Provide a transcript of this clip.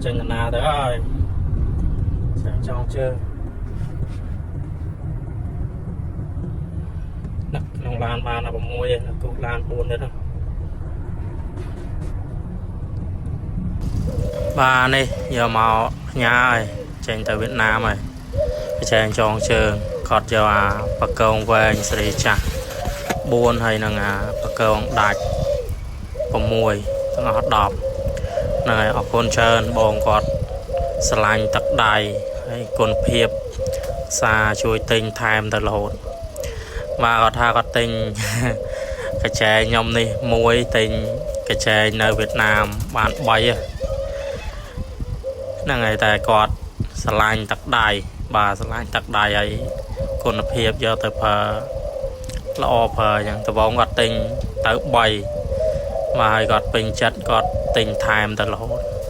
ចេញដំណើរទៅហើយចាំចងជើងនឹកក្នុងឡានបាន16ឯងគូឡាន4ទៀតហ្នឹងបាទនេះយកមកផ្ញើហើយចេញទៅវៀតណាមហើយចែងចងជើងគាត់យកអាបកងវែងសេរីចាស់4ហើយនឹងអាបកងដាច់6ទាំងអស់10ហ្នឹងហើយអរគុណច្រើនបងគាត់ស្រឡាញ់ទឹកដៃហើយគុណភាពសារជួយទិញថែមទៅរហូតបាទគាត់ថាគាត់ទិញ កញ្ចែងខ្ញុំនេះមួយទិញកញ្ចែងនៅវៀតណាមបាន3ហ្នឹងហើយតែគាត់ស្រឡាញ់ទឹកដៃបាទស្រឡាញ់ទឹកដៃហើយគុណភាពយកទៅប្រើល្អប្រើអញ្ចឹងដំបូងគាត់ទិញទៅ3បាទហើយគាត់ពេញចិត្តគាត់ទិញថែមទៅរហូត។